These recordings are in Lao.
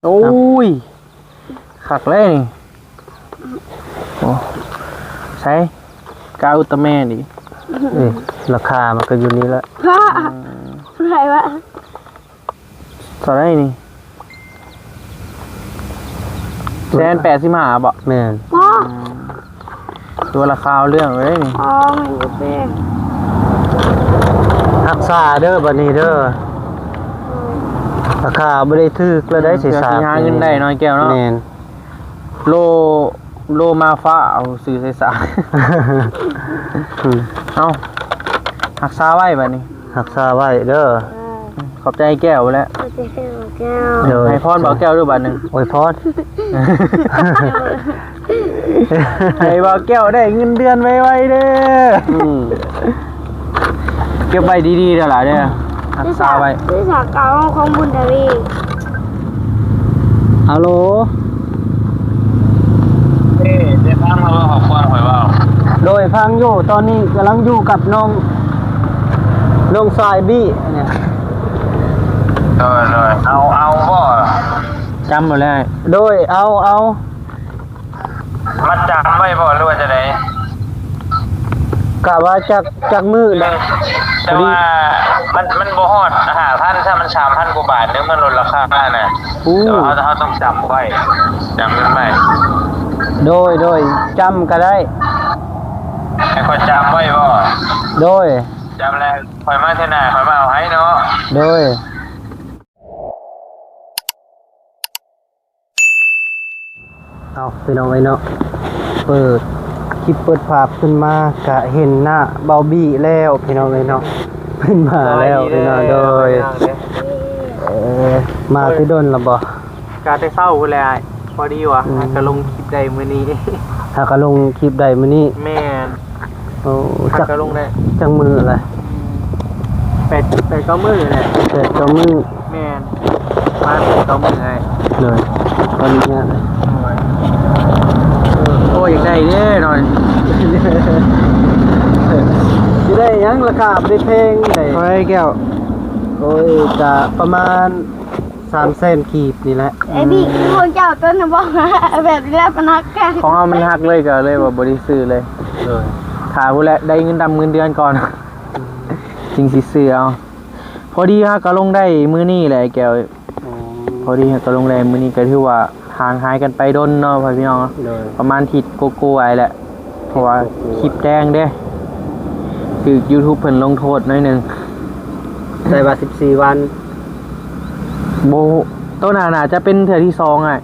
ໂອ້ຍ ຄັກເລີຍນີ້. ໂອ້ ໃສ ກາອຸນຕາແມນອີກ. ເອີ ລາຄາມັນກໍຢູ່ນີ້ແຫຼະ. ອືມ ເທົ່າໃດວະ? ເທົ່າໃດນີ້? ແສນແປດສິບຫ້າບໍ? ແມ່ນ. ວ້າ ຄືວ່າລາຄາເອົາເລື່ອງເລີຍນີ້. ອໍ ແມ່ນຢູ່ແພງ. ຮັກສາເດີບັດນີ້ເດີ. ອືມ ລາຄາບໍ່ໄດ້ຖືກແລ້ວໄດ໋. ອືມ ເສຍສາ ເພື່ອຊິຫາເງິນໄດ້ເນາະ ແກ້ວເນາະ. ແມ່ນ. ໂລ ໂລມາຟ້າເອົາຊື້ໃສ່ສາ. ອືມ ເອົາ ຮັກສາໄວ້ບັດນີ້. ຮັກສາໄວ້ເດີ. ຂອບໃຈແກ້ວແຫຼະ. ຂອບໃຈແກ້ວ. ໂດຍ ໃຫ້ພອນບ່າວແກ້ວດູບາດໜຶ່ງ. ອວຍພອນ ໃຫ້ບ່າວແກ້ວໄດ້ເງິນເດືອນໄວໆເດີ. ອືມ ເກັບໄວ້ດີໆເດີຫຼາເດີ. ຮັກສາໄວ້. ວິຊາການຂອງບຸນທະວີ. ຮັລໂຫຼ. ເອີ ໄດ້ຟັງແລ້ວບໍ່ ຄອບຄົວຂ້ອຍເວົ້າ? ໂດຍ ຟັງຢູ່. ຕອນນີ້ກຳລັງຢູ່ກັບນ້ອງ ນ້ອງຊາຍບີ້ນີ້. ໂດຍໆ ເອົາ ເອົາບໍ່? ຈຳບໍ່ໄດ້. ໂດຍ ເອົາ ເອົາ. ມັດຈຳໄວ້ບໍ່ ຫຼືວ່າຈັ່ງໃດ? ກະວ່າຈັກ ຈັກມື້ແຫຼະ. ແຕ່ວ່າມັນ ມັນບໍ່ຮອດຫ້າພັນຊ້ຳ ມັນສາມພັນກວ່າບາດເດ້ ມັນລົດລາຄານະ. ໂອ້ ແຕ່ວ່າເຮົາ ເຮົາຕ້ອງຈຳໄວ້ ຈຳມັນໄວ້. ໂດຍ ໂດຍ ຈຳກໍໄດ້. ໃຫ້ຂ້ອຍຈຳໄວ້ບໍ່? ໂດຍ ຈຳແລ້ວຂ້ອຍມາເທື່ອໜ້າຂ້ອຍມາເອົາໃຫ້ເນາະ. ໂດຍ. ເອົາ ພີ່ນ້ອງເອີຍເນາະ ເປີດຄລິບເປີດພາບຂຶ້ນມາກະເຫັນໜ້າເບົາບີ້ແລ້ວ ພີ່ນ້ອງເອີຍເນາະ. ເພິ່ນມາແລ້ວ ສະບາຍດີເດີ ພີ່ນ້ອງ. ໂດຍ ພີ່ນ້ອງເດີ. ເອີ ມາແຕ່ດົນລະບໍ່? ກະແຕ່ເຊົ້າພຸ້ນແຫຼະອ້າຍ. ພໍດີວ່າ ອືມ ຫາກະລົງຄລິບໄດ້ມື້ນີ້. ຫາກະລົງຄລິບໄດ້ມື້ນີ້. ແມ່ນ. ໂອ້ ຫາກະລົງໄດ້ ຈັກມື້ລະ? ແປດ ແປດເກົ້າມື້ແຫຼະ. ແປດເກົ້າມື້. ແມ່ນ ປະມານສອງມື້ໄດ້. ໂດຍ ຂໍອະນຸຍາດ. ໂອ້ຍ ຢາກໄດ້ເດ້ເນາະ. ຊິໄດ້ຫຍັງ ລາຄາບໍ່ໄດ້ແພງໃດ໋. ເທົ່າໃດແກ້ວ? ໂອ້ຍ ກະປະມານສາມແສນກີບນີ້ແຫຼະ. ເອບີ ຂອງເຈົ້າຕົວນະບໍ່ ແບບນີ້ແຫຼະ ປະນັກກັນ. ຂອງເຮົາມັນຫັກເລີຍ ກະເລີຍວ່າບໍ່ໄດ້ຊື້ເລີຍ. ໂດຍ ຖ້າພຸ້ນແຫຼະ ໄດ້ເງິນດຳເງິນເດືອນກ່ອນ ອືມ ຈຶ່ງຊິຊື້ເອົາ. ພໍດີຫາກະລົງໄດ້ມື້ນີ້ແຫຼະແກ້ວ. ອໍ ພໍດີຫາກະລົງໄດ້ມື້ນີ້ ກະຖືວ່າຫ່າງຫາຍກັນໄປດົນເນາະ ພໍ່ແມ່ພີ່ນ້ອງເນາະ. ໂດຍ ປະມານທິດກວ່າໆແຫຼະ ເພາະວ່າຄລິບແດງເດ້ ຖືກຢູທູບເພິ່ນລົງໂທດໜ້ອຍໜຶ່ງ. ໃສ່ວ່າສິບສີ່ວັນ. ບໍ່ ໂຕໜ້າໜ້າຈະເປັນເທື່ອທີສອງອ້າຍ.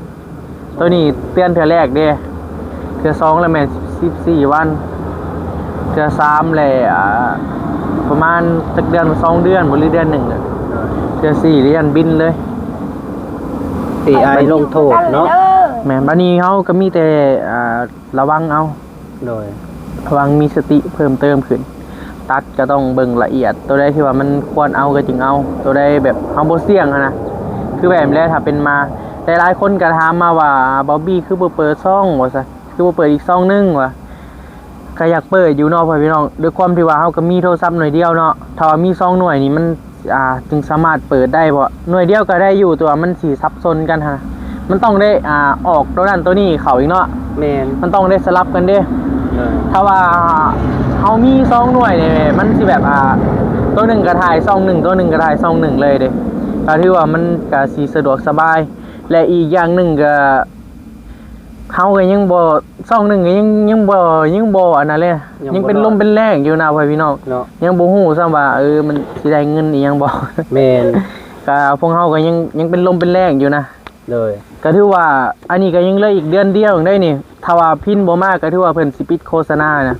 ໂຕນີ້ເຕືອນເທື່ອແລກເດ້ ເທື່ອສອງລະແມ່ນສິບສີ່ວັນ ເທື່ອສາມແລະ ອາ ປະມານຈັກເດືອນ ສອງເດືອນບໍ່ ຫຼືເດືອນໜຶ່ງ. ໂດຍ ເທື່ອສີ່ລະຢ້ານບິນເລີຍ. ເອໄອລົງໂທດເນາະ. ແມ່ນ ບາດນີ້ເຮົາກະມີແຕ່ ອາ ລະວັງເອົາ. ໂດຍ ລະວັງ ມີສະຕິເພີ່ມເຕີມຂຶ້ນ. ຕັດກະຕ້ອງເບິ່ງລະອຽດ ໂຕໃດທີ່ວ່າມັນຄວນເອົາກະຈຶ່ງເອົາ ໂຕໃດແບບເຮົາບໍ່ສ່ຽງຫັ້ນນະ. ຄືແບບນີ້ແຫຼະ ຖ້າເປັນມາ ແຕ່ຫຼາຍຄົນກະຖາມມາວ່າ ບອບບີ ຄືບໍ່ເປີດຊ່ອງວ່າຊັ້ນ ຄືບໍ່ເປີດອີກຊ່ອງໜຶ່ງວ່າ. ກະຢາກເປີດຢູ່ເນາະ ພໍ່ແມ່ພີ່ນ້ອງ ດ້ວຍຄວາມທີ່ວ່າເຮົາກະມີໂທລະສັບໜ່ວຍດຽວເນາະ. ຖ້າວ່າມີສອງໜ່ວຍນີ້ມັນ ອ່າ ຈຶ່ງສາມາດເປີດໄດ້ ເພາະໜ່ວຍດຽວກະໄດ້ຢູ່ ແຕ່ວ່າມັນຊິສັບສົນກັນຫັ້ນນະ. ມັນຕ້ອງໄດ້ ອ່າ ອອກໂຕນັ້ນໂຕນີ້ເຂົ້າອີກເນາະ. ແມ່ນ ມັນຕ້ອງໄດ້ສະຫຼັບກັນເດ້. ໂດຍ ຖ້າວ່າເຮົາມີສອງໜ່ວຍນີ້ ມັນຊິແບບ ອ່າ ໂຕໜຶ່ງກະຖ່າຍຊ່ອງໜຶ່ງ ໂຕໜຶ່ງກະຖ່າຍຊ່ອງໜຶ່ງເລີຍເດ້ ກະຖືວ່າມັນກະຊິສະດວກສະບາຍ. ແລະ ອີກຢ່າງໜຶ່ງກະ ເຮົາກະຍັງບໍ່ ຊ່ອງໜຶ່ງກະຍັງ ຍັງບໍ່ ຍັງບໍ່ອັນນັ້ນເລີຍ ຍັງເປັນລົມເປັນແລ້ງຢູ່ນະ ພໍ່ແມ່ພີ່ນ້ອງເນາະ. ຍັງບໍ່ຮູ້ຊ້ຳວ່າ ເອີ ມັນຊິໄດ້ເງິນອີ່ຫຍັງບໍ່. ແມ່ນ ກະພວກເຮົາກະຍັງ ຍັງເປັນລົມເປັນແລ້ງຢູ່ນະ. ໂດຍ ກະຖືວ່າອັນນີ້ກະຍັງເຫຼືອອີກເດືອນດຽວເອງໄດ໋ນີ້. ຖ້າວ່າພິນບໍ່ມາກະຖືວ່າເພິ່ນຊິປິດໂຄສະນານະ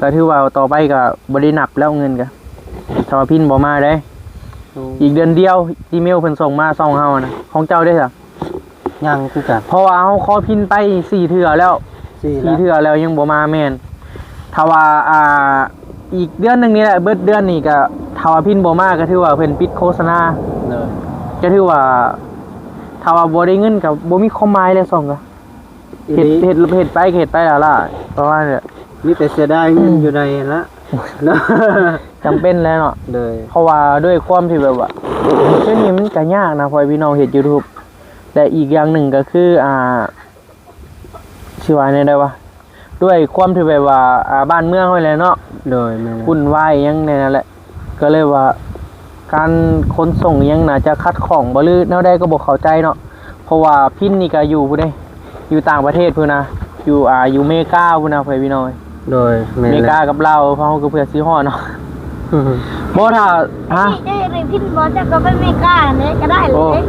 ກະຖືວ່າຕໍ່ໄປກະບໍ່ໄດ້ນັບແລ້ວເງິນກະ ຖ້າວ່າພິນບໍ່ມາເດ້. ໂອ້ ອີກເດືອນດຽວ ອີເມວເພິ່ນສົ່ງມາຊ່ອງເຮົານະ. ຂອງເຈົ້າເດ້ຊະ? ຍັງຄືກັນ ເພາະວ່າເຮົາຂໍພິນໄປສີ່ເທື່ອແລ້ວ ສີ່ເທື່ອແລ້ວຍັງບໍ່ມາ. ແມ່ນ ຖ້າວ່າ ອ່າ ອີກເດືອນໜຶ່ງນີ້ແຫຼະ ເບິດເດືອນນີ້ກະ ຖ້າວ່າພິນບໍ່ມາກະຖືວ່າເພິ່ນປິດໂຄສະນາ. ໂດຍ ກະຖືວ່າ ຖ້າວ່າບໍ່ໄດ້ເງິນກະບໍ່ມີຄວາມໝາຍແລ້ວ ຊ່ອງກະ ເຮັດ ເຮັດ ເຮັດໄປກະເຮັດໄປລ້າໆ ປະມານນີ້ແຫຼະ. ມີແຕ່ເສຍດາຍເງິນຢູ່ໃນຫັ້ນລະ ຈຳເປັນແລ້ວເນາະ. ໂດຍ ເພາະວ່າດ້ວຍຄວາມທີ່ແບບວ່າ ດຽວນີ້ມັນກະຍາກນະ ພໍ່ແມ່ພີ່ນ້ອງເຮັດຢູທູບ ແລະ ອີກຢ່າງໜຶ່ງກໍຄື ອ່າ ຊິວ່າແນວໃດວະ ດ້ວຍຄວາມທີ່ແບບວ່າ ອ່າ ບ້ານເມືອງເຮົາແຫຼະເນາະ ໂດຍ ແມ່ນແຫຼະ ວຸ່ນວາຍຫຍັງແນວນັ້ນແຫຼະ ກໍເລີຍວ່າ ການຂົນສົ່ງອີ່ຫຍັງໜ້າຈະຂັດຂ້ອງບໍ່ ຫຼືແນວໃດກໍບໍ່ເຂົ້າໃຈເນາະ ເພາະວ່າພິນນີ້ກໍຢູ່ພຸ້ນເດ້ ຢູ່ຕ່າງປະເທດພຸ້ນນະ ຢູ່ ອ່າ ຢູ່ເມກາພຸ້ນນະ ພໍ່ແມ່ພີ່ນ້ອງ. ໂດຍ ແມ່ນແຫຼະ ເມກາກັບລາວ ເຮົາກໍເພື່ອຊິຮອດເນາະ. ບໍ່ ຖ້າ ຮະ ເຈົ້າຢາກໄດ້ພິນບໍ່? ເຈົ້າກໍໄປເມກາເດ້ ກໍໄດ້ເລີຍ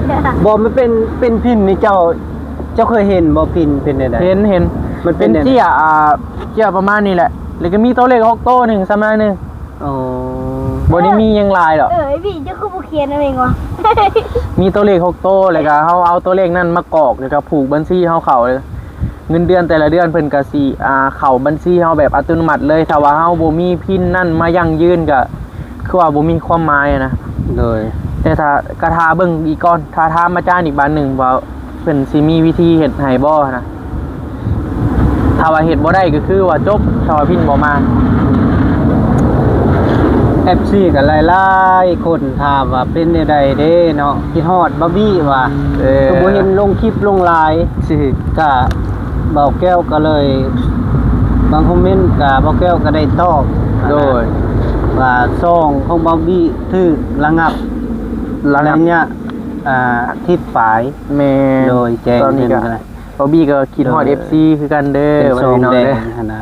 ເດ້. ບໍ່ ມັນເປັນ ເປັນພິນນີ້ ເຈົ້າ ເຈົ້າເຄີຍເຫັນບໍ່? ພິນເປັນແນວໃດ? ເຫັນ ເຫັນ ມັນເປັນແນວໃດ? ເປັນເຈ້ຍ ອ່າ ເຈ້ຍປະມານນີ້ແຫຼະ ແລ້ວກໍມີຕົວເລກຫົກໂຕໜຶ່ງ ສ່ຳນັ້ນໜຶ່ງ. ອໍ ບໍ່ໄດ້ມີຫຍັງຫຼາຍດອກ. ເອີ ອ້າຍບີ ເຈົ້າຄືບໍ່ຂຽນເອົາເອງວະ? ມີຕົວເລກຫົກໂຕ ແລ້ວກໍເຮົາເອົາຕົວເລກນັ້ນມາກອກ ແລ້ວກໍຜູກບັນຊີເຮົາເຂົ້າ ເງິນເດືອນແຕ່ລະເດືອນເພິ່ນກໍຊິ ອ່າ ເຂົ້າບັນຊີເຮົາແບບອັດຕະໂນມັດເລີຍ. ຖ້າວ່າເຮົາບໍ່ມີພິນນັ້ນມາຢັ້ງຢືນ ກໍຄືວ່າບໍ່ມີຄວາມໝາຍນະ. ໂດຍ ແຕ່ຖ້າ ກໍຖ້າເບິ່ງອີກກ່ອນ ຖ້າຖາມອາຈານອີກບາດໜຶ່ງວ່າ ເພິ່ນຊິມີວິທີເຮັດໃຫ້ບໍ່ນະ? ຖ້າວ່າເຮັດບໍ່ໄດ້ກໍຄືວ່າຈົບ ຖ້າວ່າພິນບໍ່ມາ. ເອັຟຊີກໍຫຼາຍໆຄົນຖາມວ່າເປັນແນວໃດເດ້ເນາະ ຄິດຮອດບາວບີວ່າ ເອີ ຄືບໍ່ເຫັນລົງຄລິບລົງຫຼາຍ. ກະບ່າວແກ້ວກໍເລີຍ ບາງຄອມເມັນກະບ່າວແກ້ວກໍໄດ້ຕອບ ໂດຍ ວ່າຊ່ອງຂອງບາວບີຖືກລະງັບ ລະງັບ ໄລຍະ ອ່າ ອາທິດປາຍ. ແມ່ນ ໂດຍ ແຈ້ງ ຕອນນີ້ກໍ ເພິ່ນກໍ ບາວບີກໍຄິດຮອດ ໂດຍ ເອັຟຊີຄືກັນເດີ ເປັນຊ່ອງແດງຫັ້ນນະ.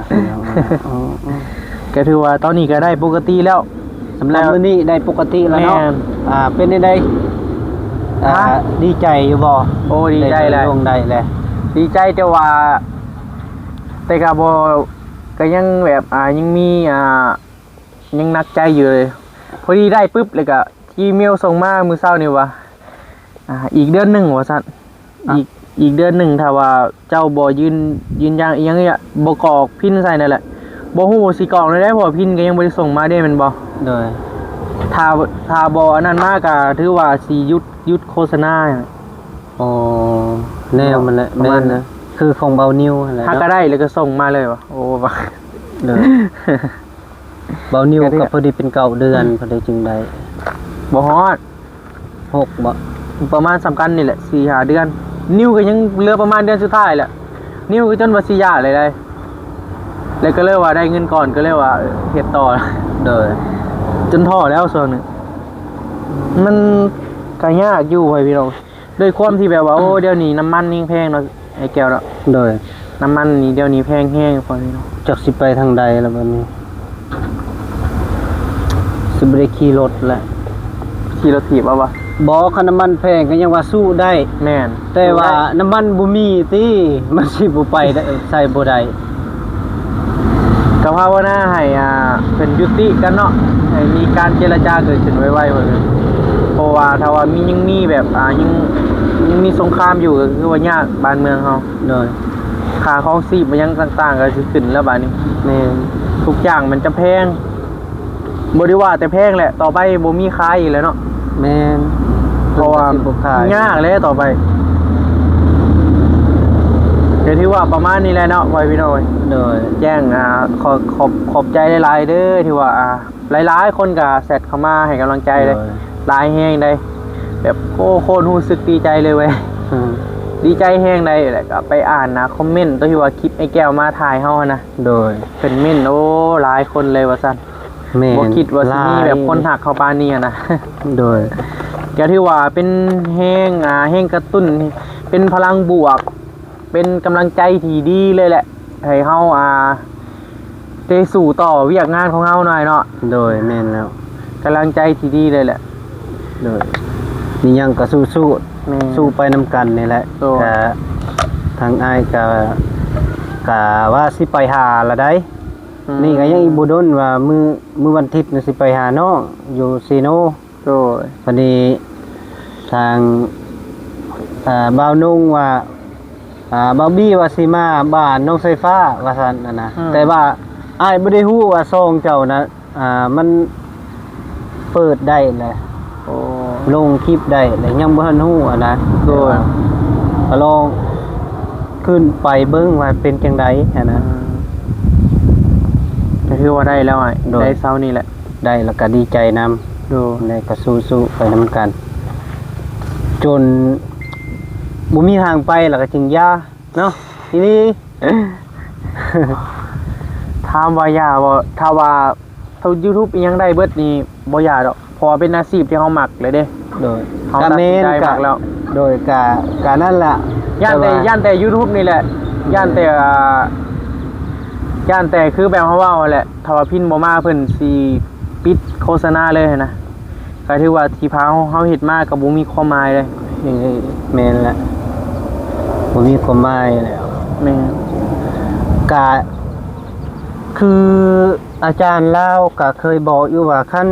ກໍຖືວ່າຕອນນີ້ກໍໄດ້ປົກກະຕິແລ້ວ ສຳລັບມື້ນີ້ໄດ້ປົກກະຕິແລ້ວເນາະ. ແມ່ນ ອ່າ ເປັນຈັ່ງໃດ? ອ່າ ຮະ? ດີໃຈຢູ່ບໍ່? ໂອ້ ດີໃຈແຫຼະ ໄດ້ລົງໄດ້ແຫຼະ. ດີໃຈ ແຕ່ວ່າ ແຕ່ກໍບໍ່ ກໍຍັງແບບ ອ່າ ຍັງມີ ອ່າ ຍັງໜັກໃຈຢູ່ເລີຍ. ພໍດີໄດ້ປຶບ ແລ້ວກໍອີເມວສົ່ງມາມື້ເຊົ້ານີ້ວ່າ ອ່າ ອີກເດືອນໜຶ່ງວ່າຊັ້ນ. ອ່ະ ອີກ ອີກເດືອນໜຶ່ງ ຖ້າວ່າເຈົ້າບໍ່ຢືນ ຢືນຢັນອີ່ຫຍັງນີ້ ບໍ່ກອກພິນໃສ່ນັ້ນແຫຼະ ບໍ່ຮູ້ຊິກອກແນວໃດ ເພາະວ່າພິນກໍຍັງບໍ່ໄດ້ສົ່ງມາເດ້ ແມ່ນບໍ່? ໂດຍ ຖ້າ ຖ້າບໍ່ອັນນັ້ນມາ ກໍຖືວ່າຊິຢຸດ ຢຸດໂຄສະນາ. ອໍ ແນວມັນແຫຼະ ປະມານນັ້ນ ແມ່ນນະ ຄືຂອງບ່າວນິວຫັ້ນແຫຼະ ຫາກະໄດ້ ແລ້ວກໍສົ່ງມາເລີຍວ່າ ໂອ້ ໂດຍ ບ່າວນິວກໍພໍດີເປັນເກົ້າເດືອນ ພໍດີຈຶ່ງໄດ້ ບໍ່ຮອດຫົກບໍ ປະມານສ່ຳກັນນີ້ແຫຼະ ສີ່ຫ້າເດືອນ. ນິວກໍຍັງເຫຼືອປະມານເດືອນສຸດທ້າຍແຫຼະ ນິວກໍຈົນວ່າຊິຢ່າເລີຍໄດ໋ ແລ້ວກໍເລີຍວ່າໄດ້ເງິນກ່ອນ ກໍເລີຍວ່າເຮັດຕໍ່. ໂດຍ ຈົນທໍ້ແລ້ວຊ່ວງນີ້ ມັນກໍຍາກຢູ່ ພໍ່ແມ່ພີ່ນ້ອງ. ດ້ວຍຄວາມທີ່ແບບວ່າ ໂອ້ ດຽວນີ້ນ້ຳມັນແຮງແພງເນາະ ອ້າຍແກ້ວເນາະ. ໂດຍ ນ້ຳມັນນີ້ດຽວນີ້ແພງແຮງ ພໍ່ແມ່ພີ່ນ້ອງ ຈັກຊິໄປທາງໃດລະບັດນີ້ ຊິບໍ່ໄດ້ຂີ່ລົດລະ ຂີ່ລົດຖີບເອົາບໍ່? ບໍ່ ຄັນນ້ຳມັນແພງກໍຍັງວ່າສູ້ໄດ້. ແມ່ນ ແຕ່ວ່າ ສູ້ໄດ້ ນ້ຳມັນບໍ່ມີຕິ ມັນຊິບໍ່ໄປໄດ້ ໃສ່ບໍ່ໄດ້. ກໍພາວະນາໃຫ້ ອ່າ ເພິ່ນຍຸຕິກັນເນາະ ໃຫ້ມີການເຈລະຈາເກີດຂຶ້ນໄວໆ ເພາະວ່າຖ້າວ່າມີ ຍັງມີແບບ ອ່າ ຍັງ ຍັງມີສົງຄາມຢູ່ ກໍຄືວ່າຍາກບ້ານເມືອງເຮົາ. ໂດຍ ຄ່າຄອງຊີບຫຍັງຕ່າງໆ ກໍຊິຂຶ້ນແລ້ວບາດນີ້. ແມ່ນ ທຸກຢ່າງມັນຈະແພງ ບໍ່ໄດ້ວ່າແຕ່ແພງແຫຼະ ຕໍ່ໄປບໍ່ມີຂາຍອີກແລ້ວເນາະ. ແມ່ນ ເພາະວ່າ ເພິ່ນກໍຊິບໍ່ຂາຍ ຍາກແລ້ວຕໍ່ໄປ. ກໍຖືວ່າປະມານນີ້ແຫຼະເນາະ ພໍ່ແມ່ພີ່ນ້ອງເອີຍ. ໂດຍ ແຈ້ງ ອ່າ ຂໍ ຂອບ ຂອບໃຈຫຼາຍໆເດີ ທີ່ວ່າ ອ່າ ຫຼາຍໆຄົນກໍແຊັດເຂົ້າມາໃຫ້ກຳລັງໃຈເດ້. ໂດຍ ຫຼາຍແຮງໃດ໋ ແບບ ໂອ້ ໂຄດຮູ້ສຶກດີໃຈເລີຍເວີຍ. ອືມ ດີໃຈແຮງໃດ໋ ແລ້ວກໍໄປອ່ານ ອ່າ ຄອມເມັນຕົວທີ່ວ່າຄລິບອ້າຍແກ້ວມາຖ່າຍເຮົາຫັ້ນນະ. ໂດຍ ເພິ່ນເມັນ ໂອ້ ຫຼາຍຄົນເລີຍວ່າຊັ້ນ. ແມ່ນ ບໍ່ຄິດວ່າຊິມີແບບ ຫຼາຍ ຄົນຮັກເຮົາປານນີ້ຫັ້ນນະ. ໂດຍ ກໍຖືວ່າເປັນແຮງ ອ່າ ແຮງກະຕຸ້ນ ເປັນພະລັງບວກ ເປັນກຳລັງໃຈທີ່ດີເລີຍແຫຼະ ໃຫ້ເຮົາ ອ່າ ໄດ້ສູ້ຕໍ່ວຽກງານຂອງເຮົາໜ້ອຍເນາະ. ໂດຍ ແມ່ນແລ້ວ ກຳລັງໃຈທີ່ດີເລີຍແຫຼະ. ໂດຍ ມີຫຍັງກໍສູ້ໆ ແມ່ນ ສູ້ໄປນຳກັນນີ້ແຫຼະ. ໂດຍ ກະທາງອ້າຍກະ ກະວ່າຊິໄປຫາລະໃດ໋. ອືມ ນີ້ກໍຍັງອີກບໍ່ດົນວ່າ ມື້ ມື້ວັນທິດນີ້ຊິໄປຫານ້ອງຢູ່ເຊໂນ. ໂດຍ ພໍດີທາງ ອ່າ ບ່າວນຸ່ງວ່າ ອ່າ ບ່າວບີວ່າຊິມາບ້ານນ້ອງສາຍຟ້າວ່າຊັ້ນນະ. ອືມ ແຕ່ວ່າອ້າຍບໍ່ໄດ້ຮູ້ວ່າຊ່ອງເຈົ້ານະ ອ່າ ມັນເປີດໄດ້ແຫຼະ. ໂອ້ ລົງຄລິບໄດ້ແຫຼະ ຍັງບໍ່ທັນຮູ້ຫັ້ນນະ. ໂດຍ ແຕ່ວ່າກໍລອງຂຶ້ນໄປເບິ່ງວ່າເປັນຈັ່ງໃດຫັ້ນນະ. ອືມ ກໍຖືວ່າໄດ້ແລ້ວອ້າຍ. ໂດຍ ໄດ້ເຊົ້ານີ້ແຫຼະ ໄດ້ແລ້ວກໍດີໃຈນຳ. ໂດຍ ແລ້ວກໍສູ້ໆໄປນຳກັນ ຈົນ ບໍ່ມີທາງໄປ ແລ້ວກໍຈຶ່ງຢ່າເນາະ ອີ່ຫຼີ. ຖາມວ່າຢ່າບໍ່? ຖ້າວ່າ ຖ້າຢູທູບອີ່ຫຍັງໄດ້ເບິດນີ້ ບໍ່ຢ່າດອກ ເພາະວ່າເປັນອາຊີບທີ່ເຮົາມັກແລ້ວເດ້. ໂດຍ ເຮົາຕັດສິນໃຈມັກແລ້ວ. ໂດຍ ກະ ກະນັ້ນລະ ຢ້ານແຕ່ ແຕ່ວ່າ ຢ້ານແຕ່ຢູທູບນີ້ແຫຼະ ຢ້ານແຕ່ ອ່າ ຢ້ານແຕ່ຄືແບບເຮົາເວົ້າຫັ້ນແຫຼະ ຖ້າວ່າພິນບໍ່ມາ ເພິ່ນຊິປິດໂຄສະນາເລີຍຫັ້ນນະ. ກໍຖືວ່າທີ່ພາເຮົາ ເຮົາເຮັດມາກໍບໍ່ມີຄວາມໝາຍເລີຍ. ເອີ ແມ່ນລະ ບໍ່ມີຄວາມໝາຍແລ້ວ. ແມ່ນ. ກະຄືອາຈານລາວກໍເຄີຍບອກຢູ່ວ່າ ຄັນ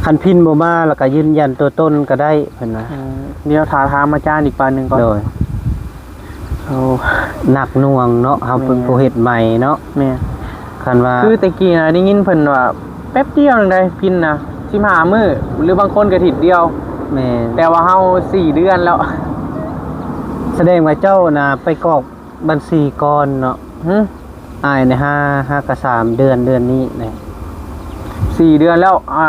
ຄັນພິນບໍ່ມາ ແລ້ວກໍຢືນຢັນຕົວຕົນກໍໄດ້ ເພິ່ນວ່າ. ອືມ ດຽວຖ້າຖາມອາຈານອີກປານໜຶ່ງກ່ອນ. ໂດຍ. ໂອ້ ໜັກໜ່ວງເນາະ ເຮົາເປັນ ແມ່ນ ຜູ້ເຮັດໃໝ່ເນາະ. ແມ່ນ. ຄັນວ່າ ຄືແຕ່ກີ້ນະ ໄດ້ຍິນເພິ່ນວ່າແປັບດຽວໜຶ່ງໃດ໋ ພິນນະ ສິບຫ້າມື້ ຫຼືບາງຄົນກໍທິດດຽວ. ແມ່ນ. ແຕ່ວ່າເຮົາສີ່ເດືອນແລ້ວ. ສະແດງວ່າເຈົ້ານະໄປກອກບັນຊີກ່ອນເນາະ. ຫຶ? ອ້າຍນະ ຫາ ຫາກະສາມເດືອນ ເດືອນນີ້ນະ ສີ່ເດືອນແລ້ວ. ອ່າ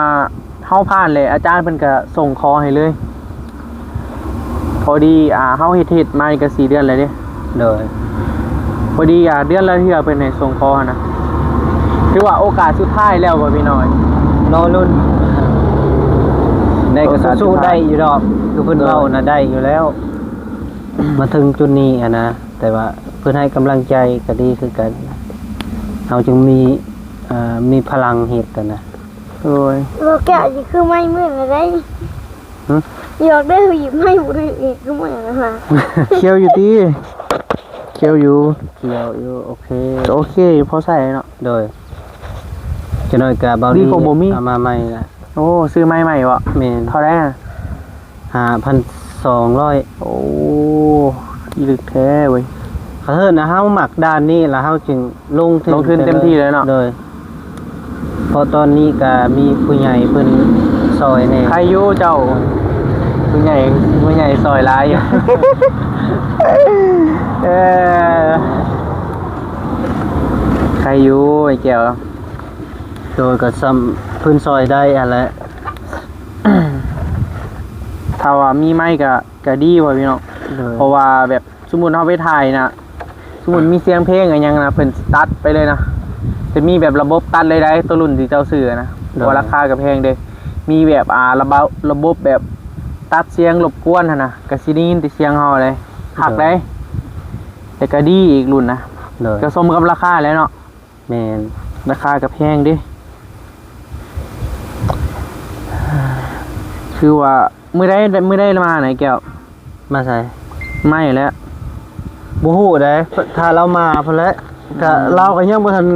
ເຮົາຜ່ານແລ້ວ ອາຈານເພິ່ນກະສົ່ງຂໍໃຫ້ເລີຍ. ພໍດີ ອ່າ ເຮົາເຮັດ ເຮັດມານີ້ກະສີ່ເດືອນແລ້ວເດ້. ໂດຍ. ພໍດີ ອ່າ ເດືອນລະເທື່ອເພິ່ນໃຫ້ສົ່ງຂໍຫັ້ນນະ. ຖືວ່າໂອກາດສຸດທ້າຍແລ້ວບໍ່ພີ່ນ້ອງ? ລໍລຸ້ນ. ໄດ້ກໍສູ້ໆ ໄດ້ຢູ່ດອກ ຄືເພິ່ນເວົ້ານະ ໄດ້ຢູ່ແລ້ວ. ມາເຖິງຈຸດນີ້ຫັ້ນນະ ແຕ່ວ່າເພິ່ນໃຫ້ກຳລັງໃຈກໍດີຄືກັນ ເຮົາຈຶ່ງມີ ເອີ ມີພະລັງເຮັດຫັ້ນນະ. ໂອ້ຍ ບໍ່ແກ້ວຊິຄືໄມ້ມືນະໄດ໋. ຫຶ? ຢອກໄດ້ຫຍິບໄມ້ບໍ່ຖືກອີກຄືມື້ນັ້ນນະ. ຂຽວຢູ່ຕິ? ຂຽວຢູ່ ຂຽວຢູ່. ໂອເຄ ໂອເຄຢູ່ ພໍໃຊ້ເນາະ. ໂດຍ. ຈັກໜ້ອຍກະເບົາ ດີກວ່າບໍ່ມີ ເອົາມາໃໝ່ລະ. ໂອ້ ຊື້ໄມ້ໃໝ່ບໍ່? ແມ່ນ. ເທົ່າໃດນະ? ຫ້າພັນສອງຮ້ອຍ. ໂອ້ ອີ່ລຶກແທ້ເວີຍ. ເຮົາ ເຮົາມັກດ້ານນີ້ລະ ເຮົາຈຶ່ງລົງທຶນ ລົງທຶນເຕັມທີ່ເລີຍເນາະ. ໂດຍ. ເພາະຕອນນີ້ກະມີຜູ້ໃຫຍ່ເພິ່ນຊ່ອຍແດ່. ໃຄຢູ່ເຈົ້າ ຜູ້ໃຫຍ່ ຜູ້ໃຫຍ່ຊ່ອຍຫຼາຍຢູ່. ເອີ ໃຄຢູ່ໄອ້ແກ້ວ. ໂດຍ ກໍສ່ຳເພິ່ນຊ່ອຍໄດ້ຫັ້ນແຫຼະ. ຖ້າວ່າມີໄມ້ກໍ ກໍດີວ່າພີ່ນ້ອງ. ໂດຍ. ເພາະວ່າແບບ ສົມມຸດເຮົາໄປຖ່າຍນະ ສົມມຸດມີສຽງເພງອີ່ຫຍັງນະ ເພິ່ນຕັດໄປເລີຍນະ. ຈະມີແບບລະບົບຕັດເລີຍໄດ໋ ໂຕລຸ້ນທີ່ເຈົ້າຊື້ນະ. ໂດຍ. ເພາະວ່າລາຄາກໍແພງເດ້. ມີແບບ ອ່າ ລະບົບ ລະບົບແບບຕັດສຽງລົບກວນຫັ້ນນະ ກໍຊິໄດ້ຍິນແຕ່ສຽງເຮົາເລີຍ. ຄັກໄດ໋. ໂດຍ. ແຕ່ກໍດີອີກລຸ້ນນະ. ໂດຍ. ກໍສົມກັບລາຄາແຫຼະເນາະ. ແມ່ນ. ລາຄາກໍແພງເດ້. ຄືວ່າ ມື້ໃດ ມື້ໃດລະມານະໄອ້ແກ້ວ? ມາໃສ? ມານີ້ແຫຼະ. ບໍ່ຮູ້ໃດ໋ ຖ້າລາວມາພຸ້ນແຫຼະ. ອືມ. ກະລາວກໍຍັງບໍ່ທັນ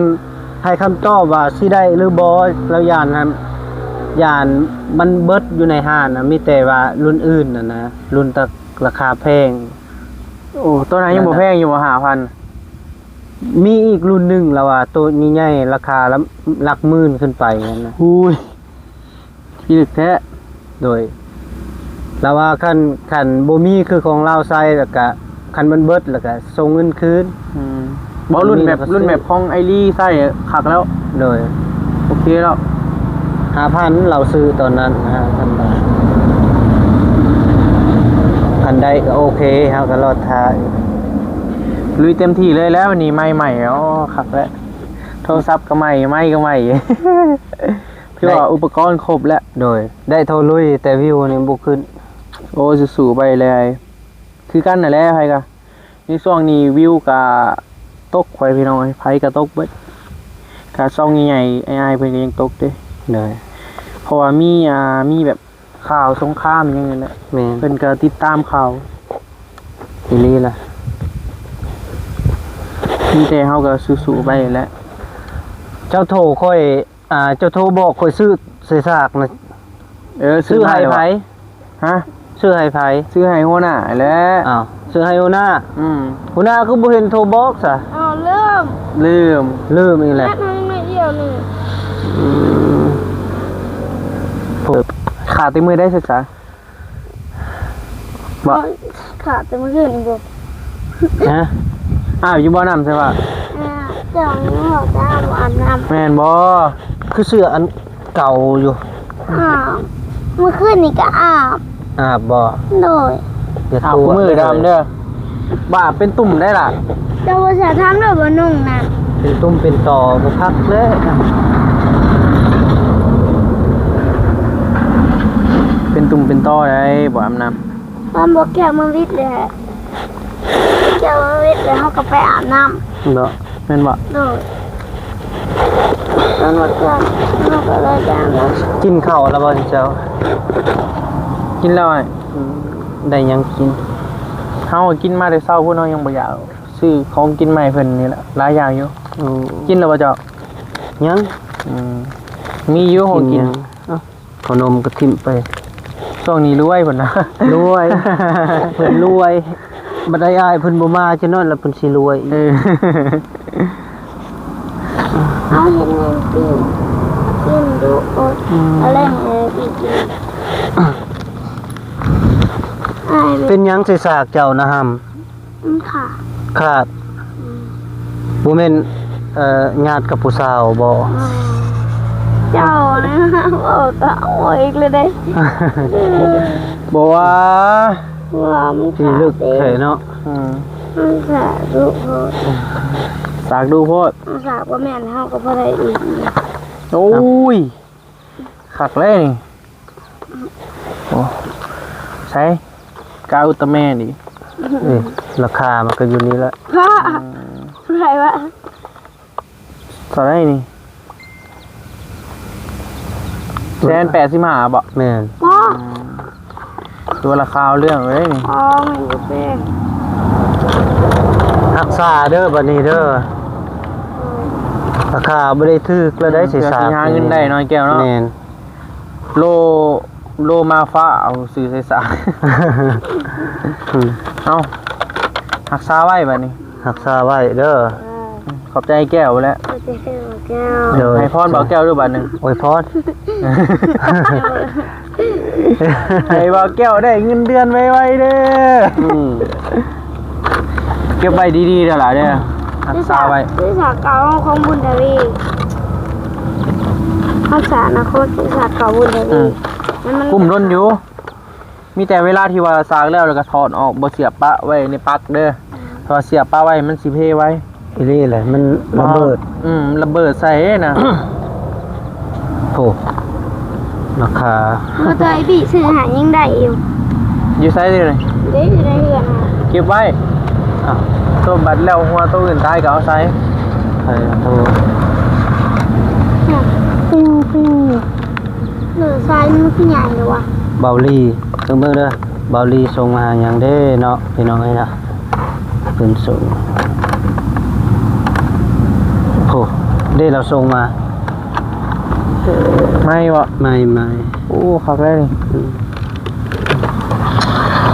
ໃຫ້ຄຳຕອບວ່າຊິໄດ້ຫຼືບໍ່. ລາວຢ້ານຫັ້ນ ຢ້ານມັນເບິດຢູ່ໃນຮ້ານນະ. ມີແຕ່ວ່າລຸ້ນອື່ນຫັ້ນນະ ລຸ້ນຕັກລາຄາແພງ. ໂອ້ ໂຕນັ້ນຍັງບໍ່ແພງຢູ່ບໍ່ ຫ້າພັນ? ມີອີກລຸ້ນໜຶ່ງລະວ່າ ໂຕໃຫຍ່ໆ ລາຄາລະຫຼັກໝື່ນຂຶ້ນໄປຫັ້ນນະ. ອຸ້ຍ ພິລຶກແທ້. ໂດຍ. ລະວ່າຄັນ ຄັນບໍ່ມີຄືຂອງລາວໃຊ້ ລະກະ ຄັນມັນເບິດ ລະກະສົ່ງເງິນຄືນ. ອືມ. ບໍ່ ລຸ້ນແບບ ລຸ້ນແບບຂອງໄອລີໃຊ້ຄັກແລ້ວ. ໂດຍ. ໂອເຄແລ້ວ. ຫ້າພັນ ລາວຊື້ຕອນນັ້ນ ຫ້າພັນບາດ. ຄັນໄດ້ກໍໂອເຄ ເຮົາກໍລໍຖ້າ. ລຸຍເຕັມທີ່ເລີຍແລ້ວນີ້ ໄມ້ໃໝ່. ໂອ້ ຄັກແລ້ວ. ໂທລະສັບກໍໃໝ່ ໄມກໍໃໝ່. ຖືວ່າອຸປະກອນຄົບແລ້ວ. ໂດຍ. ໄດ້ໂທລຸຍ ແຕ່ວິວນີ້ບໍ່ຂຶ້ນ. ໂອ້ ສູ້ໆໄປເລີຍ. ຄືກັນຫັ້ນແຫຼະ ໃຜກໍ ໃນຊ່ວງນີ້ວິວກະຕົກ ຂ້ອຍພີ່ນ້ອງເອີຍ ໃຜກະຕົກເບິດ. ກະຊ່ອງໃຫຍ່ໆ ອ້າຍໆ ເພິ່ນກະຍັງຕົກເດ້. ໂດຍ. ເພາະວ່າມີ ອ່າ ມີແບບຂ່າວສົງຄາມອີ່ຫຍັງນີ້ແຫຼະ. ແມ່ນ. ເພິ່ນກະຕິດຕາມຂ່າວ. ອີ່ຫຼີລະ. ມີແຕ່ເຮົາກະສູ້ໆໄປແຫຼະ. ເຈົ້າໂທຂ້ອຍ ອ່າ ເຈົ້າໂທບອກຂ້ອຍຊື້ເສສາກນະ. ເອີ ຊື້ໃຫ້ໃຜ? ຮະ? ຊື້ໃຫ້ໃຜ? ຊື້ໃຫ້ຫົວໜ້າແຫຼະ. ອ້າວ ຊື້ໃຫ້ຫົວໜ້າ? ອືມ. ຫົວໜ້າຄືບໍ່ເຫັນໂທບອກຊະ? ອ້າວ ລືມ ລືມ ລືມອີກແຫຼະ. ແອັດໃຫ້ໜ້ອຍດຽວນີ້. ອືມ. ຂາດແຕ່ມື້ໃດຊະ? ບໍ່ ຂາດແຕ່ມື້ຄືນນີ້ບໍ່. ຮະ? ອາບຢູ່ບໍ່ນ້ຳໃສ່ວ່າ? ອາບ ເຈົ້ານີ້ເຈົ້າບໍ່ອາບນ້ຳ. ແມ່ນບໍ່? ຄືເສື້ອອັນເກົ່າຢູ່. ອາບ ມື້ຄືນນີ້ກໍອາບ. ອາບບໍ່? ໂດຍ. ຢ່າ ອາບ ຕົວະ ຄູ່ມື້ດຳເດີ ບາບເປັນຕຸ່ມໄດ້ລະ. ເຈົ້າບໍ່ສາທຳແລ້ວບໍ່ນຸ່ງນະ ເປັນຕຸ່ມເປັນຕໍບໍ່ຄັກເລີຍ. ເປັນຕຸ່ມເປັນຕໍໄດ້ບໍ່ອາບນ້ຳ. ຕອນບໍ່ແກ້ວມາວິດແຫຼະ ແກ້ວມາວິດແລ້ວເຮົາກໍໄປອາບນ້ຳເນາະ ແມ່ນບໍ່? ໂດຍ ຕອນບໍ່ແກ້ວເຮົາກໍເລີຍໄປອາບນ້ຳ. ກິນເຂົ້າແລ້ວບໍ່ເຈົ້າ? ກິນແລ້ວອ້າຍ. ອືມ ໄດ້ຫຍັງກິນ? ເຮົາກິນມາແຕ່ເຊົ້າພຸ້ນ ເຮົາຍັງບໍ່ຢາກ ຊື້ຂອງກິນມາໃຫ້ເພິ່ນນີ້ແຫຼະ ຫຼາຍຢ່າງຢູ່. ໂອ້ ກິນແລ້ວບໍ່ເຈົ້າ? ຍັງ. ອືມ ມີຢູ່ຂອງກິນ ກິນຫຍັງ? ເອົ້າ ເຂົ້າໜົມກໍຖິ້ມໄປ. ຊ່ວງນີ້ລວຍເພິ່ນນະ ລວຍ ເພິ່ນລວຍ ບັດໄດ້ອ້າຍເພິ່ນບໍ່ມາຈັກໜ້ອຍລະເພິ່ນຊິລວຍອີກ. ເອີ ເຮົາເຮັດແນວປີ້ງ ປີ້ງດຸອົດ ອືມ ແລ້ວໃຫ້ອ້າຍກິນ. ອ້າຍ ເປັນຫຍັງໃສ່ສາກເຈົ້ານະຫຳ? ມັນຂາດ ຂາດ. ອືມ ບໍ່ແມ່ນ ເອີ ຍາດກັບຜູ້ສາວບໍ່? ອໍ ເຈົ້ານະ ເວົ້າຕາມເວົ້າອີກແລ້ວເດ້. ບໍ່ວ່າ ວ່າມັນຂາດ ທີ່ລຶກແທ້ເນາະ. ອືມ ມັນສາກດຸໂພດ ສາກດຸໂພດ. ສາກບໍ່ແມ່ນ ເຮົາກໍບໍ່ໄດ້ອີກ. ໂອ້ຍ ຄັກເລີຍນີ້. ໂອ້ ໃສ ກາອຸນຕາແມນອີກ. ເອີ ລາຄາມັນກໍຢູ່ນີ້ແຫຼະ. ອືມ ເທົ່າໃດວະ? ເທົ່າໃດນີ້? ແສນແປດສິບຫ້າບໍ່? ແມ່ນ. ອໍ ອືມ ຄືວ່າລາຄາເອົາເລື່ອງເລີຍນີ້. ອໍ ມັນບໍ່ແພງ. ຮັກສາເດີບັດນີ້ເດີ. ເອີ ລາຄາບໍ່ໄດ້ຖືກແລ້ວໄດ໋. ອືມ ໃສ່ສາກ ເພື່ອຊິຫາເງິນໄດ້ເນາະ ແກ້ວເນາະ. ແມ່ນ. ໂລ ໂລມາຟ້າ ເອົາຊື້ໃສ່ສາກ. ອືມ ເອົາ ຮັກສາໄວ້ບັດນີ້ ຮັກສາໄວ້ເດີ. ເອີ ຂອບໃຈແກ້ວແຫຼະ. ຂອບໃຈແກ້ວ. ໂດຍ ໃຫ້ພອນບ່າວແກ້ວດູບັດໜຶ່ງ. ອວຍພອນ ໃຫ້ບ່າວແກ້ວໄດ້ເງິນເດືອນໄວໆເດີ. ອືມ ເກັບໄວ້ດີໆເດີຫຼາເດີ ຮັກສາໄວ້. ຄືສາກເກົ່າຂອງບຸນທະວີ ຮັກສາອະນາຄົດຄືສາກເກົ່າບຸນທະວີ. ອືມ ໃຫ້ມັນ ກຸ້ມດົນຢູ່ ມີແຕ່ເວລາທີ່ວ່າສາກແລ້ວ ແລ້ວກໍຖອດອອກ ບໍ່ສຽບປະໄວ້ໃນປັກເດີ. ອືມ ຖ້າວ່າສຽບປະໄວ້ມັນຊິເພໄວ. ອີ່ຫຼີແຫຼະ ມັນລະເບີດ. ອືມ ລະເບີດໃສ່ນະ. ໂອ້ ລາຄາ ມາເຕີຍບີຊື້ໃຫ້ຍັງໄດ້ຢູ່. ຢູ່ໃສເດ? ເດ້ ຢູ່ໃນເຮືອນ. ເກັບໄວ້. ອ້າວ ໂຕບັດແລ້ວຫົວໂຕອື່ນຕາຍກໍເອົາໃສ່. ໃສ່ໂຕ. ອືມ ເຫຼືອຊາຍມັນຄືໃຫຍ່ເດ້ວະ. ເບົາລີ ເບິ່ງເດີ ເບົາລີສົ່ງມາຫາຫຍັງເດ້ເນາະ ພີ່ນ້ອງເອີຍນະ. ເພິ່ນສົ່ງ ໂອ້ ເດ້ ລາວສົ່ງມາ. ໃໝ່ບໍ່? ໃໝ່ໆ. ໂອ້ ຄັກແລ້ວນີ້. ອືມ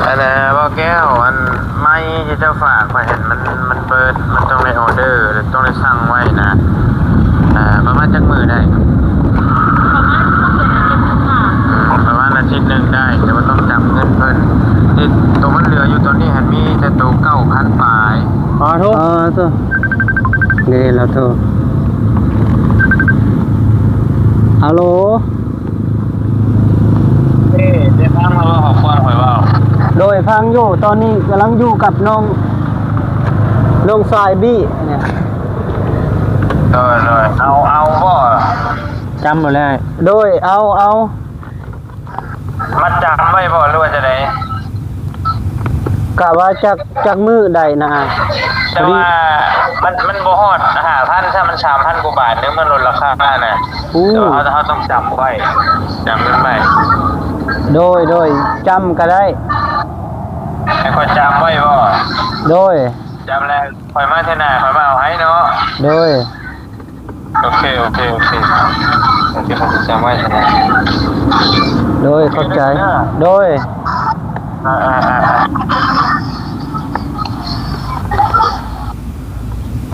ອັນນ່າ ບ່າວແກ້ວ ອັນໄມ້ທີ່ເຈົ້າຝາກຂ້ອຍຫັ້ນ ມັນ ມັນເບີດ ມັນຕ້ອງໄດ້ອໍເດີ ແລະ ຕ້ອງໄດ້ສັ່ງໄວ້ນະ. ອ່າ ປະມານຈັກມື້ໄດ້? ປະມານ ປະມານອາທິດໜຶ່ງໄດ້ ແຕ່ວ່າຕ້ອງຈຳເງິນເພິ່ນ. ທີ່ໂຕມັນເຫຼືອຢູ່ຕອນນີ້ຫັ້ນ ມີແຕ່ໂຕເກົ້າພັນປາຍ. ອໍ ໂທ ເອີ ໂທ ເດ້ ລາວໂທ. ຮາໂລ ເອີ ໄດ້ຟັງແລ້ວບໍ່ ຂໍ້ຄວາມຂ້ອຍເວົ້າ? ໂດຍ ຟັງຢູ່ ຕອນນີ້ກຳລັງຢູ່ກັບນ້ອງ ນ້ອງຊາຍບີນີ້. ໂດຍ ໂດຍ ເອົາ ເອົາບໍ່? ຈຳບໍ່ແລ້ວ. ໂດຍ ເອົາ ເອົາ. ມັດຈຳໄວ້ບໍ່ ຫຼືວ່າຈັ່ງໃດ? ກະວ່າຈັກ ຈັກມື້ໄດ້ນະ. ແຕ່ວ່າມັນ ມັນບໍ່ຮອດຫ້າພັນຊ້ຳ ມັນສາມພັນກວ່າບາດ ເດີ ມັນລົດລາຄານະ. ໂອ້ ແຕ່ວ່າເຮົາ ເຮົາຕ້ອງຈຳໄວ້ ຈຳເງິນໄວ້. ໂດຍ ໂດຍ ຈຳກະໄດ້. ໃຫ້ຂ້ອຍຈຳໄວ້ບໍ່? ໂດຍ ຈຳແລ້ວ ຂ້ອຍມາເທື່ອໜ້າ ຂ້ອຍມາເອົາໃຫ້ເນາະ. ໂດຍ ໂອເຄ ໂອເຄ ໂອເຄ ໂອເຄ ຂ້ອຍຈະຈຳໄວ້ຊັ້ນນະ. ໂດຍ ຂອບໃຈ. ໂດຍ ອ່າ ອ່າ ອ່າ ອ່າ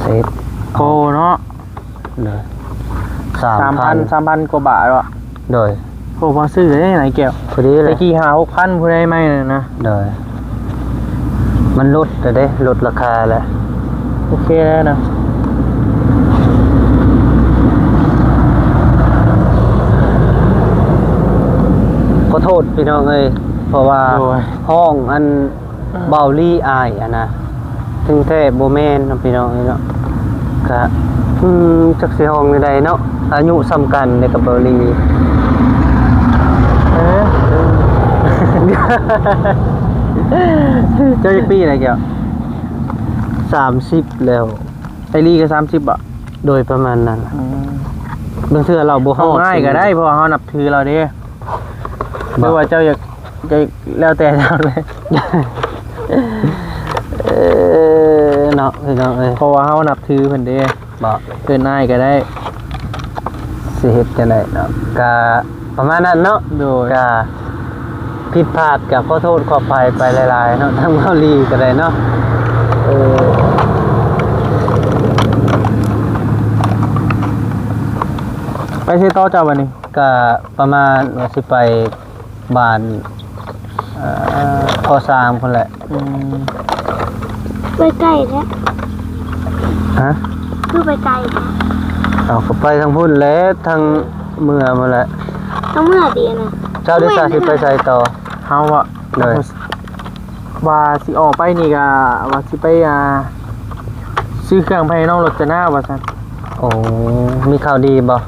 ເສັດ ໂອ້ ເນາະ. ໂດຍ ສາມພັນ ສາມພັນ ສາມພັນກວ່າບາດເນາະ. ໂດຍ ໂອ້ ພໍຊື້ເດ້ນາຍແກ້ວ ພໍດີເລີຍ. ແຕ່ກີ້ຫ້າຫົກພັນ ຜູ້ໃດໃໝ່ນະ. ໂດຍ ມັນຫຼຸດແລ້ວເດ້ ຫຼຸດລາຄາແລ້ວ. ໂອເຄແລ້ວນະ. ຂໍໂທດພີ່ນ້ອງເອີຍ ເພາະວ່າ ໂດຍ ຫ້ອງອັນ ເບົາລີອ້າຍຫັ້ນນະ ເຖິງແທ້ບໍ່ແມ່ນເນາະ ພີ່ນ້ອງເອີຍເນາະ. ກະ ອືມ ຈັກຊິຮ້ອງແນວໃດເນາະ ອາຍຸສ່ຳກັນເດ້ກັບເບົາລີ. ເອີ ເຈົ້າຈັກປີແລ້ວແກ້ວ? ສາມສິບແລ້ວ. ໄອລີກໍສາມສິບບໍ? ໂດຍ ປະມານນັ້ນ. ອືມ ບາງເທື່ອລາວບໍ່ຮອດ ເຮົາງ່າຍກໍໄດ້ ເພາະວ່າເຮົານັບຖືລາວເດ້. ບໍ່ ຫຼືວ່າເຈົ້າຢາກ ຢາກ ແລ້ວແຕ່ເຈົ້າເລີຍ. ເອີ ເນາະ ພີ່ນ້ອງເອີຍ ເພາະວ່າເຮົານັບຖືເພິ່ນເດ້. ບໍ່ ເອີ້ນອ້າຍກໍໄດ້. ຊິເຮັດຈັ່ງໃດເນາະ ກະປະມານນັ້ນເນາະ. ໂດຍ ກະຜິດພາດ ກະຂໍໂທດຂໍອະໄພໄປຫຼາຍໆເນາະ ທາງເບົາລີກໍໄດ້ເນາະ. ເອີ ໄປໃສຕໍ່ເຈົ້າບັດນີ້? ກະປະມານວ່າຊິໄປ ບ້ານ ເອີ ທໍ່ສາງພຸ້ນແຫຼະ. ອືມ ໄປໄກແທ້. ຮະ? ຄືໄປໄກແທ້? ເອົາ ກໍໄປທາງພຸ້ນແຫຼະ ທາງເມືອງພຸ້ນແຫຼະ. ທາງເມືອງຕິນະ? ເຈົ້າເດຊະ ຊິໄປໃສຕໍ່? ເຮົາອະ? ໂດຍ ວ່າຊິອອກໄປນີ້ກະວ່າຊິໄປ ອ່າ ຊື້ເຄື່ອງໄປໃຫ້ນ້ອງລົດຈະນາວ່າຊັ້ນ. ໂອ້ ມີຂ່າວດີບໍ່?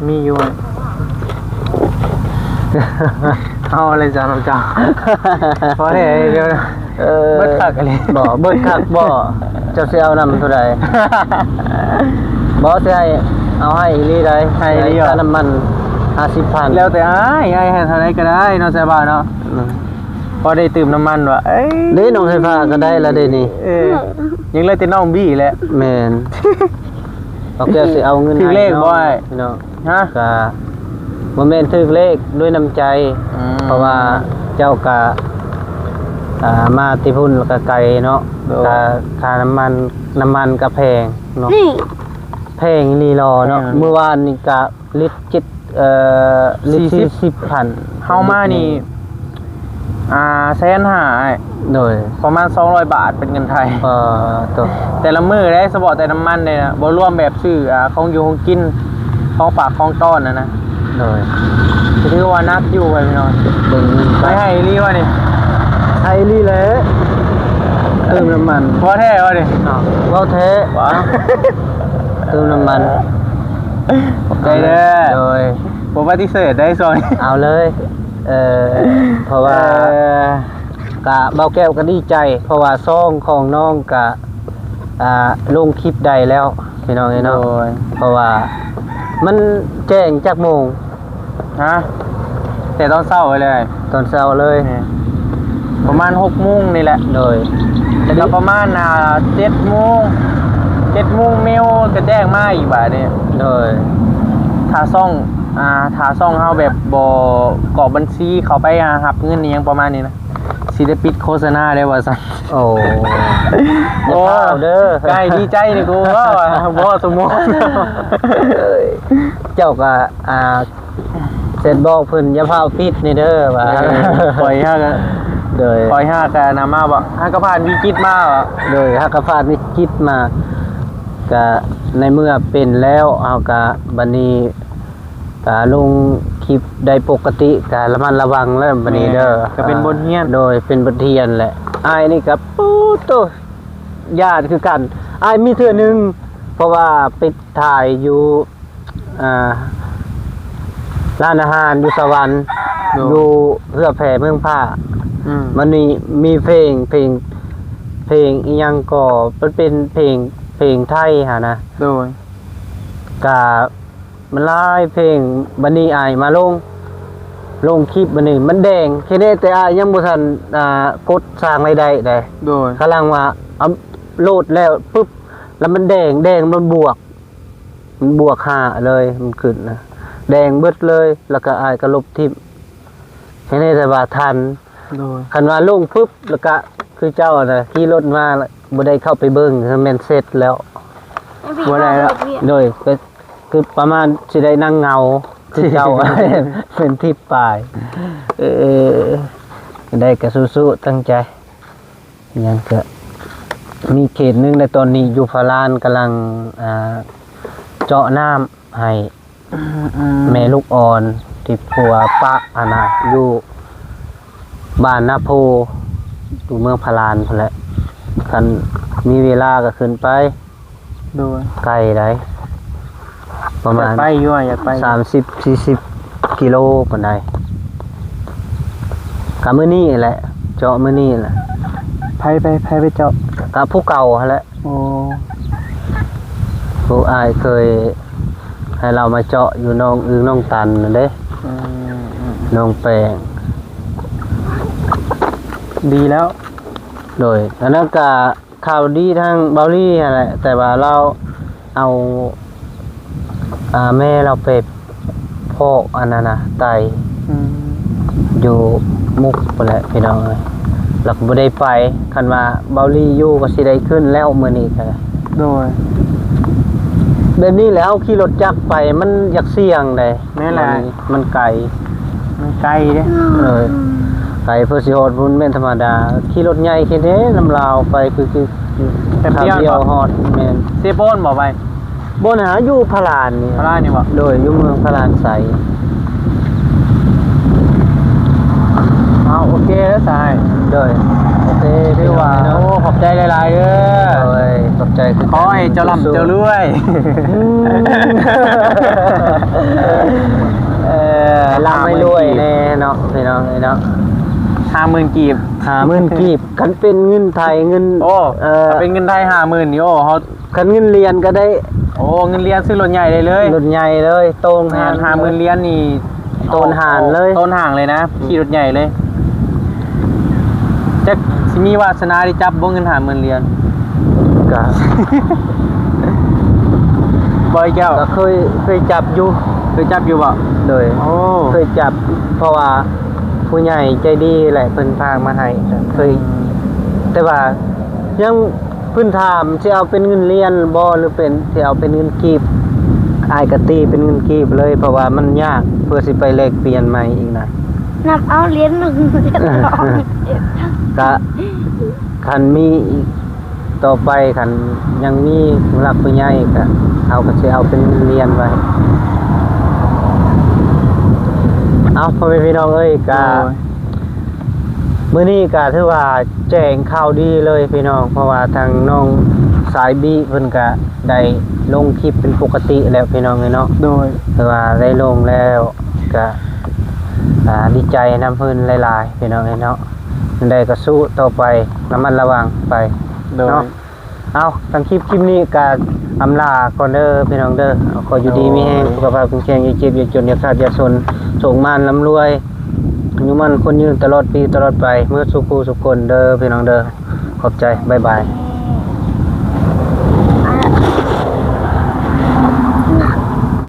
ມີຢູ່. ເອົາເລີຍຈ້ານ້ອງເຈົ້າ. ພໍແທ້ດຽວນະ. ເອີ ເບິດຄັກອີ່ຫຼີ. ບໍ່ ເບິດຄັກບໍ່? ເຈົ້າຊິເອົານຳເທົ່າໃດ? ບໍ່ ຊິໃຫ້ ເອົາໃຫ້ອີ່ຫຼີໃດ໋. ໃຫ້ອີ່ຫຼີຫວາ? ຄ່ານ້ຳມັນຫ້າສິບພັນ. ແລ້ວແຕ່ອ້າຍ ອ້າຍໃຫ້ເທົ່າໃດກໍໄດ້ເນາະ ສາຍບ່າວເນາະ. ອືມ ພໍໄດ້ຕື່ມນ້ຳມັນວ່າ ເອີຍ ເດ້ ນ້ອງສາຍຟ້າກໍໄດ້ລະເດ້ນີ້. ເອີ ຍັງເຫຼືອແຕ່ນ້ອງບີແຫຼະ. ແມ່ນ. ບໍ່ແກ້ວຊິເອົາເງິນໃຫ້ນ້ອງ ພີ່ນ້ອງ. ຮະ? ກະບໍ່ແມ່ນຖືກເລກ ດ້ວຍນ້ຳໃຈ. ອືມ ເພາະວ່າເຈົ້າກະ ອ່າ ມາແຕ່ພຸ້ນກະໄກເນາະ. ໂດຍ ກະຄ່ານ້ຳມັນ ນ້ຳມັນກະແພງເນາະ. ນີ້ ແພງອີ່ຫຼີເນາະ. ແພງ. ມື້ວານນີ້ກະລິດເຈັດ ເອີ ລິດສີ່ສິບ ສີ່ສິບພັນ. ເຮົາມານີ້ ອ່າ ແສນຫ້າອ້າຍ. ໂດຍ ປະມານສອງຮ້ອຍບາດເປັນເງິນໄທ. ເອີ ໂຕ ແຕ່ລະມື້ເດ້ ສະເພາະແຕ່ນ້ຳມັນເດ້ນະ ບໍ່ລວມແບບຊື້ ອ່າ ຂອງຢູ່ຂອງກິນ ຂອງຝາກຂອງຕ້ອນຫັ້ນນະ. ໂດຍ ກໍຖືວ່າໜັກຢູ່ໄປພີ່ນ້ອງ. ເບິ່ງເງິນໄປ ໄປໃຫ້ອີ່ຫຼີວະນີ້? ໃຫ້ອີ່ຫຼີແຫຼະ ເຕີມນ້ຳມັນ. ເວົ້າແທ້ວະນີ້? ເວົ້າແທ້. ເຕີມນ້ຳມັນ. ຂອບໃຈເດີ. ໂດຍ ບໍ່ປະຕິເສດໄດ້ຊ່ວງນີ້. ເອົາເລີຍ. ເອີ ເພາະວ່າ ເອີ ກະ ເບົາແກ້ວກະດີໃຈ ເພາະວ່າຊ່ອງຂອງນ້ອງກະ ອ່າ ລົງຄລິບໄດ້ແລ້ວ ພີ່ນ້ອງເອີຍເນາະ. ໂດຍ ເພາະວ່າມັນແຈ້ງຈັກໂມງ? ຮະ? ແຕ່ຕອນເຊົ້າໄປເລີຍ. ຕອນເຊົ້າເລີຍ. ແມ່ນ ປະມານຫົກໂມງນີ້ແຫຼະ. ໂດຍ ແລ້ວກໍປະມານ ອ່າ ເຈັດໂມງ ເຈັດໂມງແມວກະແຈ້ງມາອີກບາດນີ້. ໂດຍ ຖ້າຊ່ອງ ອ່າ ຖ້າຊ່ອງເຮົາແບບບໍ່ກອກບັນຊີເຂົ້າໄປຫາຮັບເງິນອີ່ຫຍັງປະມານນີ້ນະ ຊິໄດ້ປິດໂຄສະນາໄດ້ວ່າຊັ້ນ. ໂອ້ ຢ່າພາວເດີ. ກາຍດີໃຈນີ້ກູເວົ້າວ່າບໍ່ສົມມຸດ. ເຈົ້າກະ ອ່າ ເຊັດບອກເພິ່ນຢ່າພາວປິດນີ້ເດີວ່າ. ເອີ ຂ້ອຍຫາກະ ໂດຍ ຂ້ອຍຫາກະນຳມາບໍ ຫາກະຜ່ານວິກິດມາບໍ. ໂດຍ ຫາກະຜ່ານວິກິດມາ ກະໃນເມື່ອເປັນແລ້ວ ເຮົາກະ ບັດນີ້ ກະລົງຄລິບໄດ້ປົກກະຕິ ກະລະມັດລະວັງແລ້ວບັດນີ້ເດີ. ແມ່ນ ກະເປັນບົດຮຽນ. ໂດຍ ເປັນບົດຮຽນແຫຼະ. ອ້າຍນີ້ກະ ໂອ້ໂຕ ຢ້ານຄືກັນ. ອ້າຍມີເທື່ອໜຶ່ງ ເພາະວ່າໄປຖ່າຍຢູ່ ອ່າ ຮ້ານອາຫານຢູ່ສະຫວັນ. ໂດຍ ຢູ່ເຮືອແພເມືອງພ້າ. ອືມ ມັນມີ ມີເພງ ເພງ ເພງອີ່ຫຍັງກໍ ມັນເປັນເພງ ເພງໄທຫັ້ນນະ. ໂດຍ ກະ ມັນຫຼາຍເພງ. ບັດນີ້ອ້າຍມາລົງ ລົງຄລິບ ບັດນີ້ມັນແດງ ແຄ່ນີ້ ແຕ່ອ້າຍຍັງບໍ່ທັນ ອ່າ ກົດສ້າງລາຍໄດ້ໃດ. ໂດຍ ກຳລັງວ່າອັບໂຫຼດແລ້ວປຶບ ແລ້ວມັນແດງ ແດງມັນບວກ ມັນບວກຫ້າເລີຍ ມັນຂຶ້ນນະ ແດງເບິດເລີຍ. ແລ້ວກໍອ້າຍກໍລົບຖິ້ມ ແຄ່ນີ້ ແຕ່ວ່າທັນ. ໂດຍ ຄັນວ່າລົງປຶບ ແລ້ວກະຄືເຈົ້ານະ ຂີ່ລົດມາ ແລ້ວບໍ່ໄດ້ເຂົ້າໄປເບິ່ງ ແມ່ນເສັດແລ້ວ ບໍ່ໄດ້ແລ້ວ. ໂດຍ ກໍຄືປະມານຊິໄດ້ນັ່ງເຫງົາຄືເຈົ້າ ເປັນທິດປາຍ. ເອີ ໄດ້ກໍສູ້ໆ ຕັ້ງໃຈ. ຍັງກະມີເຂດໜຶ່ງໃນຕອນນີ້ຢູ່ພະລານກຳລັງ ອ່າ ເຈາະນ້ຳໃຫ້ ອືມ ແມ່ລູກອ່ອນທີ່ຜົວປະຫັ້ນນະ ຢູ່ບ້ານນາໂພ ຢູ່ເມືອງພະລານພຸ້ນແຫຼະ ຄັນມີເວລາກໍຂຶ້ນໄປ. ໂດຍ ໄກໃດ໋ ປະມານ ຢາກໄປຢູ່ ຢາກໄປ ສາມສິບ ສີ່ສິບກິໂລປານໃດ. ກະມື້ນີ້ແຫຼະ ເຈາະມື້ນີ້ແຫຼະ. ໃຜ ໃຜ ໃຜໄປເຈາະ? ກະຜູ້ເກົ່າຫັ້ນແຫຼະ. ໂອ້ ຜູ້ອ້າຍເຄີຍໃຫ້ລາວມາເຈາະຢູ່ໜອງອຶ່ງໜອງຕັນນັ້ນເດ້. ອືມ ໜອງແປງ ດີແລ້ວ. ໂດຍ ອັນນັ້ນກະ ຂ່າວດີທາງເບົາຫຼີຫັ້ນແຫຼະ ແຕ່ວ່າລາວເອົາ ອາ ແມ່ລາວໄປພໍ້ອັນນັ້ນນະ ໄຕ ອືມ ຢູ່ມຸກພຸ້ນແຫຼະພີ່ນ້ອງເອີຍ ແລ້ວກໍບໍ່ໄດ້ໄປ. ຄັນວ່າເບົາຫຼີຢູ່ກໍຊິໄດ້ຂຶ້ນແລ້ວມື້ນີ້ກໍໄດ້. ໂດຍ ແບບນີ້ແຫຼະ ເຮົາຂີ່ລົດຈັກໄປມັນຢາກສ່ຽງໃດ໋. ແມ່ນແຫຼະ ມັນ ມັນໄກ ມັນໄກເດ້. ເອີ ໄກ ເພື່ອຊິຮອດພຸ້ນແມ່ນທຳມະດາ ຂີ່ລົດໃຫຍ່ແຄ່ນີ້ນຳລາວໄປ ຄື ຄື ແປັບດຽວ ຂ້າວດຽວຮອດ. ແມ່ນ ເຊໂປນບໍ່ໄປ? ບໍ່ນະ ຢູ່ພະລານນີ້ ພະລານນີ້ບໍ່? ໂດຍ ຢູ່ເມືອງພະລານໄຊ. ເອົາ ໂອເຄເດີສາຍ. ໂດຍ ໂອເຄ ຖືວ່າ ໂອ້ ຂອບໃຈຫຼາຍໆເດີ. ໂດຍ ຂອບໃຈຄືກັນ ຂໍໃຫ້ເຈົ້າລ່ຳ ເຈົ້າລວຍ. ເອີ ໃຫ້ລ່ຳໃຫ້ລວຍແນ່ເນາະ ພີ່ນ້ອງເອີຍເນາະ. ຫ້າໝື່ນກີບ ຫ້າໝື່ນກີບ ຄັນເປັນເງິນໄທ ເງິນ ໂອ້ ເອີ ຖ້າເປັນເງິນໄທຫ້າໝື່ນນີ້ ໂອ້ ເຮົາ ຄັນເງິນຫຼຽນກໍໄດ້. ໂອ້ ເງິນຫຼຽນຊື້ລົດໃຫຍ່ໄດ້ເລີຍ ລົດໃຫຍ່ເລີຍ ໂຕງ ແມ່ນ ຫ້າໝື່ນຫຼຽນນີ້ ໂຕນຫ້າງເລີຍ ໂຕນຫ້າງເລີຍນະ ຂີ່ລົດໃຫຍ່ເລີຍ. ຈັກຊິມີວາສະໜາໄດ້ຈັບບໍ່ເງິນຫ້າໝື່ນຫຼຽນ? ກະ ບໍ່ແກ້ວ ກະເຄີຍ ເຄີຍຈັບຢູ່. ເຄີຍຈັບຢູ່ບໍ່? ໂດຍ ໂອ້ ເຄີຍຈັບ ເພາະວ່າຜູ້ໃຫຍ່ໃຈດີແຫຼະ ເພິ່ນພາກມາໃຫ້ ເຄີຍ ອືມ ແຕ່ວ່າຍັງ ເພິ່ນຖາມຊິເອົາເປັນເງິນຫຼຽນບໍ່ ຫຼືເປັນ ຊິເອົາເປັນເງິນກີບ? ອ້າຍກໍຕີເປັນເງິນກີບເລີຍ ເພາະວ່າມັນຍາກ ເພື່ອຊິໄປແລກປ່ຽນໃໝ່ອີກນະ. ນັບເອົາຫຼຽນໜຶ່ງ ກະ ຄັນມີອີກຕໍ່ໄປ ຄັນຍັງມີຜູ້ຫຼັກຜູ້ໃຫຍ່ ກະ ເຮົາກໍຊິເອົາເປັນເງິນຫຼຽນໄວ້. ເອົາ ພໍ່ແມ່ພີ່ນ້ອງເອີຍ ກະ ໂດຍ ມື້ນີ້ກໍຖືວ່າແຈ້ງຂ່າວດີເລີຍພີ່ນ້ອງ ເພາະວ່າທາງນ້ອງສາຍບີເພິ່ນກໍໄດ້ລົງຄລິບເປັນປົກກະຕິແລ້ວພີ່ນ້ອງເອີຍເນາະ. ໂດຍ ຖືວ່າໄດ້ລົງແລ້ວ ກໍ ອ່າ ດີໃຈນຳເພິ່ນຫຼາຍໆ ພີ່ນ້ອງເອີຍເນາະ. ຈັ່ງໃດກໍສູ້ຕໍ່ໄປ ລະມັດລະວັງໄປ ໂດຍ ເນາະ. ເອົາ ທາງຄລິບ ຄລິບນີ້ກໍອຳລາກ່ອນເດີພີ່ນ້ອງເດີ. ຂໍຢູ່ດີມີແຮງ ໂອ້ຍ ສຸຂະພາບແຂງແຂງ ຢ່າເຈັບຢ່າຈົນ ຢ່າຂາດຢ່າສົນ ໂຊກໝານລ່ຳລວຍ ອາຍຸໝັ້ນຂວັນຍືນ ຕະຫຼອດປີຕະຫຼອດໄປ ເໝິດສູ່ຄູ່ສູ່ຄົນເດີພີ່ນ້ອງເດີ. ຂອບໃຈ ບາຍບາຍ.